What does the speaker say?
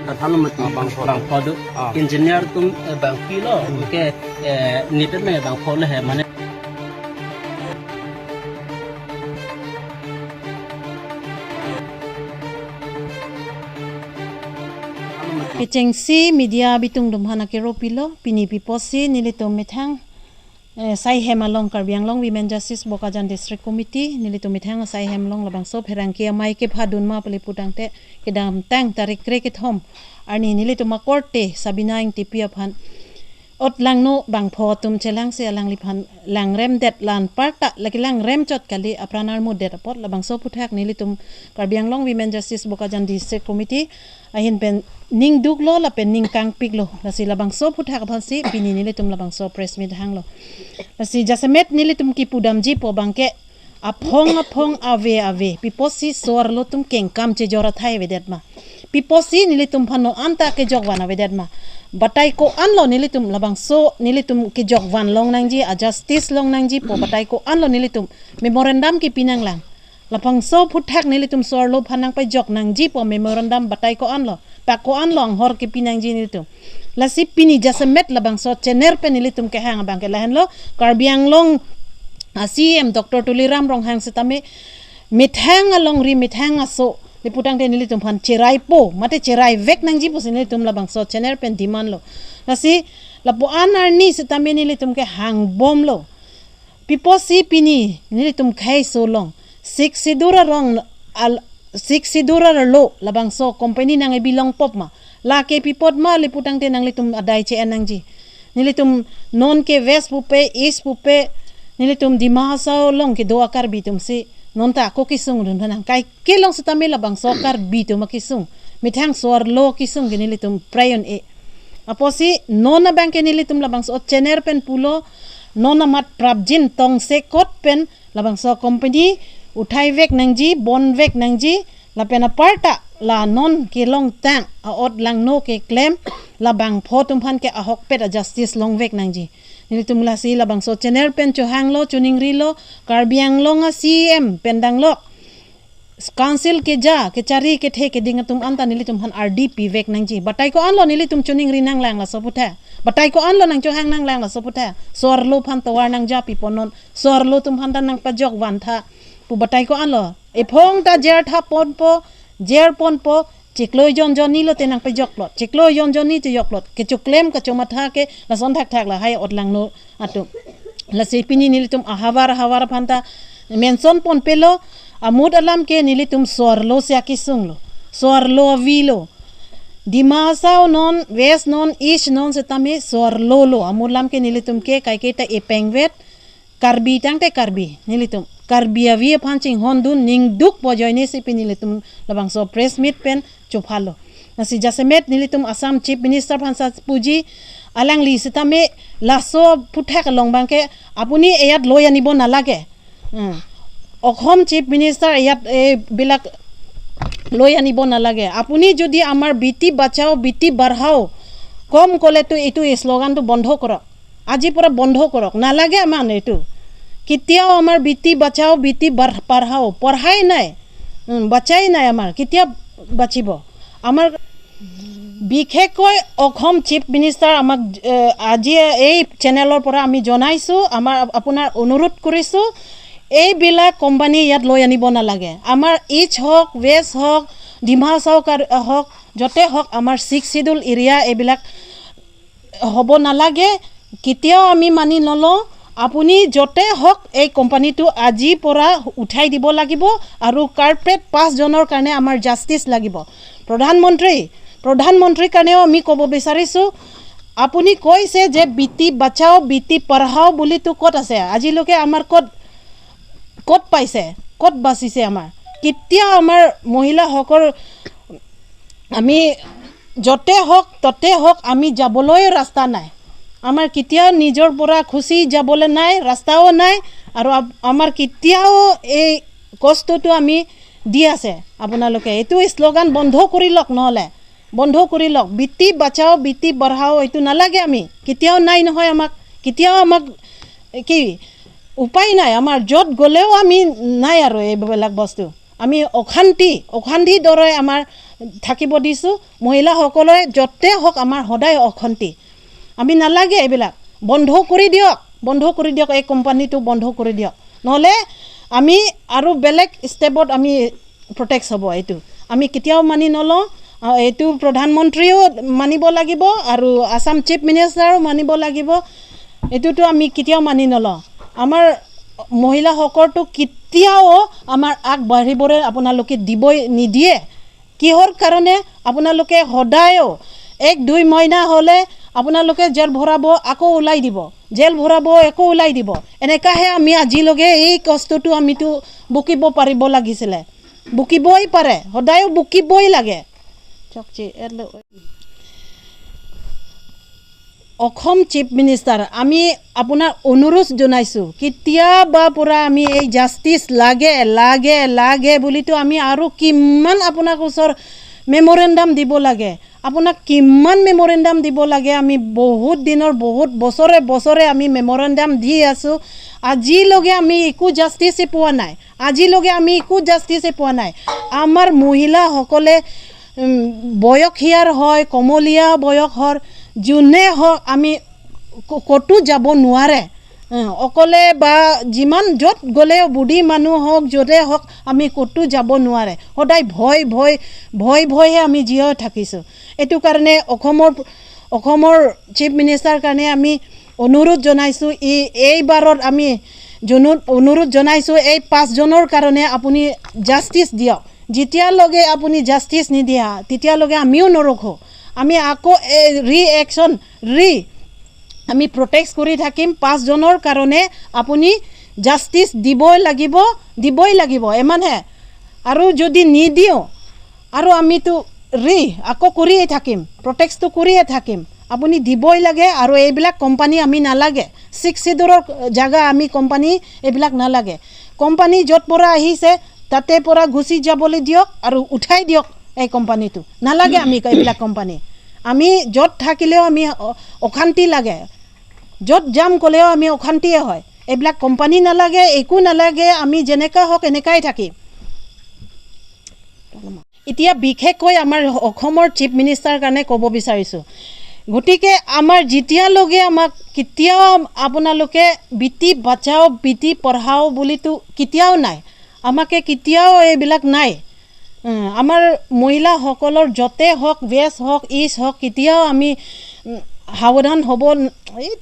Pradhan Mantri bang phodu engineer tum bang pilo ke niten me bang phol he mane Kechengsi media bitung dumhana ke ropilo pini piposi nilitum mithang sai hemalong Karbi Anglong Women Justice Bokajan District Committee nilitum mithang sai hemlong labang so pherang ke mai ke phadun ma pali putang te ke dam tang tarik kre ke thom arni nilitum ma korte Sabina ing tipi aphan ot lang no bang pho tum chelang se lang liphan lang rem det lan parta laki lang rem chot kali apranar mu det apot labang so puthak nilitum Karbi Anglong Women Justice Bokajan District Committee ahin pen ning duk lo la pen ning kang pik lo la si labang so puthak aphan si pini nilitum labang so press meet hang lo la si jasemet nilitum ki pudam ji po bangke aphong aphong ave ave piposi sor lo tum keng kam che jora thai vedet ma piposi nilitum phano anta ke jogwana vedet ma batai ko anlo nilitum labang so nilitum ki jogwan long nangji a justice long nangji po batai ko anlo nilitum memorandum ki pinang lang lapang so phuthak nilitum sor lo phanang pai jok nangji po memorandum batai ko anlo pa ko anlo hor ki pinang ji nilitum lasi pini jasemet labang so chener pe nilitum ke hang bang ke lahen lo Karbi Anglong CM Dr. Tuliram Ronghang setame mithang along ri mithang aso liputang te nilitum phan cherai po mate cherai vek nangji po nilitum labang so chener pen demand lo lasi lapo anar ni setame nilitum ke hang bom lo piposi pini nilitum khai so long six sidura rong al six sidura lo labang so company nang bilong pop ma la ke pipot ma liputang te nang litum adai che nangji nilitum non ke west pupe east pupe nilitum Dimasa long ke doa kar bitum si non ta ko kisung run thanang kai ke long sutame la bang so kar bitum kisung mithang sor lo kisung ke nilitum prayon e aposi nona bank ke nilitum la bang so chener pen pulo nona mat prabjin tong se kot pen la bang so company uthai vek nangji bon vek nangji la pen aparta la non ke long tang a ot lang no ke claim la bang photum phan ke ahok pet a justice long vek nangji nilitum la si la bang so channel pen chohang lo chuning ri lo Karbi Anglong a CM pendang lo council ke ja ke chari ke the ke dingatum anta nilitum han RDP vek nangji batai ko anlo nilitum chuning ri nang lang la soputha batai ko anlo nang chohang nang lang la soputha sor lo phan tawar nang ja pi ponon sor lo tum han nang pajok wan tha pu batai ko anlo e phong ta jer tha pon po jer pon po chiklo yon jon ni lo te nang pe jok lot chiklo yon jon ni te jok lot ke chuklem ka chomatha ke la son thak thak la hai ot lang no atu la se pini nilitum ahawar hawar phanta menson pon pelo amud alam ke nilitum sor lo sia kisung lo sor lo vi lo Dimasa non west non east non se tame sor lo lo amud lam ke nilitum ke kai ke ta epengwet karbi tang te karbi nilitum Karbi avi phanching hondun ning duk po joine si pinilitum labang so press meet pen chuphalo nasi jasemet nilitum Assam Chief Minister phansa puji alang li sitame laso puthak long bangke apuni eyat loi anibo nalage Assam Chief Minister eyat e bilak loi anibo nalage apuni jodi amar biti bachao biti barhao kom kole to etu slogan to বন্ধ কৰক আজি পৰা বন্ধ কৰক নালাগে আমাৰ এইটো কেতিয়াও আমাৰ বিটি বাচাও বিটি পঢ়াও পঢ়াই নাই বাচাই নাই আমাৰ কেতিয়া বাচিব আমাৰ বিশেষকৈ অসম চিফ মিনিষ্টাৰ আমাক আজি এই চেনেলৰ পৰা আমি জনাইছোঁ আমাৰ আপোনাৰ অনুৰোধ কৰিছোঁ এইবিলাক কোম্পানী ইয়াত লৈ আনিব নালাগে আমাৰ ইষ্ট হওক ৱেষ্ট হওক ডিমাহাচাও হওক য'তে হওক আমাৰ ছিক্স চিডিউল এৰিয়া এইবিলাক হ'ব নালাগে কেতিয়াও আমি মানি নলওঁ আপুনি য'তে হওক এই কোম্পানীটো আজিৰ পৰা উঠাই দিব লাগিব আৰু কাৰ্পেট 5জনৰ কাৰণে আমাৰ জাষ্টিছ লাগিব প্ৰধানমন্ত্ৰীৰ কাৰণেও আমি ক'ব বিচাৰিছোঁ আপুনি কৈছে যে বিটি বাচাও বিটি পঢ়াও বুলিতো ক'ত আছে আজিলৈকে আমাৰ ক'ত ক'ত পাইছে ক'ত বাচিছে আমাৰ কেতিয়া আমাৰ মহিলাসকল আমি য'তে হওক ত'তে হওক আমি যাবলৈ ৰাস্তা নাই আমাৰ কেতিয়াও নিজৰ পৰা খুচি যাবলৈ নাই ৰাস্তাও নাই আৰু আমাৰ কেতিয়াও এই কষ্টটো আমি দি আছে আপোনালোকে এইটো শ্লোগান বন্ধ কৰি লওক নহ'লে বন্ধ কৰি লওক বিটি বাচাও বিটি বঢ়াও এইটো নালাগে আমি কেতিয়াও নাই নহয় আমাক কেতিয়াও আমাক কি উপায় নাই আমাৰ য'ত গ'লেও আমি নাই আৰু এইবিলাক বস্তু আমি অশান্তি অশান্তিৰ দৰে আমাৰ থাকিব দিছোঁ। মহিলাসকলে য'তে হওক আমাৰ সদায় অশান্তি, আমি নালাগে এইবিলাক, বন্ধ কৰি দিয়ক, বন্ধ কৰি দিয়ক, এই কোম্পানীটো বন্ধ কৰি দিয়ক, নহ'লে আমি আৰু বেলেগ ষ্টেপত আমি প্ৰটেক্ট হ'ব। এইটো আমি কেতিয়াও মানি নলওঁ। এইটো প্ৰধানমন্ত্ৰীও মানিব লাগিব আৰু আছাম চিফ মিনিষ্টাৰো মানিব লাগিব। এইটোতো আমি কেতিয়াও মানি নলওঁ। আমাৰ মহিলাসকলটো কেতিয়াও আমাৰ আগবাঢ়িবলৈ আপোনালোকে দিবই নিদিয়ে। কিহৰ কাৰণে আপোনালোকে সদায়ো 1-2 মহিনা হ'লে আপোনালোকে জেল ভৰাব, আকৌ ওলাই দিব, জেল ভৰাব, আকৌ ওলাই দিব। এনেকুৱাহে আমি আজিলৈকে এই কষ্টটো আমিতো বুকিব পাৰিব লাগিছিলে, বুকিবই পাৰে, সদায়ো বুকিবই লাগে। অসম চিফ মিনিষ্টাৰ, আমি আপোনাক অনুৰোধ জনাইছোঁ, কেতিয়াবা পৰা আমি এই জাষ্টিছ লাগে লাগে লাগে বুলিতো আমি আৰু কিমান আপোনাক ওচৰ মেমৰেণ্ডাম দিব লাগে, আপোনাক কিমান মেমৰেণ্ডাম দিব লাগে। আমি বহুত দিনৰ, বহুত বছৰে বছৰে আমি মেমৰেণ্ডাম দি আছোঁ, আজিলৈকে আমি একো জাষ্টিছে পোৱা নাই, আজিলৈকে আমি একো জাষ্টিছে পোৱা নাই। আমাৰ মহিলাসকলে বয়সীয়াৰ হয়, কমলীয়া বয়সৰ যোনে হওক, আমি ক'তো যাব নোৱাৰে অকলে, বা যিমান য'ত গ'লেও বুঢ়ী মানুহ হওক য'তে হওক আমি ক'তো যাব নোৱাৰে, সদায় ভয় ভয় ভয় ভয়হে আমি জীয়াই থাকিছোঁ। এইটো কাৰণে অসমৰ চিফ মিনিষ্টাৰ কাৰণে আমি অনুৰোধ জনাইছোঁ, এইবাৰত আমি অনুৰোধ জনাইছোঁ, এই 5জনৰ কাৰণে আপুনি জাষ্টিছ দিয়ক। যেতিয়ালৈকে আপুনি জাষ্টিছ নিদিয়া তেতিয়ালৈকে আমিও নৰখোঁ, আমি আকৌ ৰিএকশ্যন আমি প্ৰটেক্ট কৰি থাকিম। 5জনৰ কাৰণে আপুনি জাষ্টিছ দিবই লাগিব, দিবই লাগিব, ইমানহে। আৰু যদি নিদিওঁ আৰু আমিতো আকৌ কৰিয়ে থাকিম, প্ৰটেক্টটো কৰিয়ে থাকিম। আপুনি দিবই লাগে। আৰু এইবিলাক কোম্পানী আমি নালাগে, 6 চিডৰৰ জেগা আমি কোম্পানী এইবিলাক নালাগে। কোম্পানী য'ত পৰা আহিছে তাতে পৰা গুচি যাবলৈ দিয়ক আৰু উঠাই দিয়ক এই কোম্পানীটো, নালাগে আমি এইবিলাক কোম্পানী। আমি য'ত থাকিলেও আমি অশান্তি লাগে, য'ত যাম ক'লেও আমি অশান্তিয়ে হয়। এইবিলাক কোম্পানী নালাগে, একো নালাগে, আমি যেনেকুৱা হওক এনেকুৱাই থাকিম। এতিয়া বিশেষকৈ আমাৰ অসমৰ চিফ মিনিষ্টাৰ কাৰণে ক'ব বিচাৰিছোঁ, গতিকে আমাৰ যেতিয়ালৈকে আমাক কেতিয়াও আপোনালোকে বিটি বাচাও বিটি পঢ়াও বুলিতো কেতিয়াও নাই, আমাকে কেতিয়াও এইবিলাক নাই। আমাৰ মহিলাসকলৰ য'তে হওক, ৱেষ্ট হওক, ইষ্ট হওক, কেতিয়াও আমি সাৱধান হ'ব। এই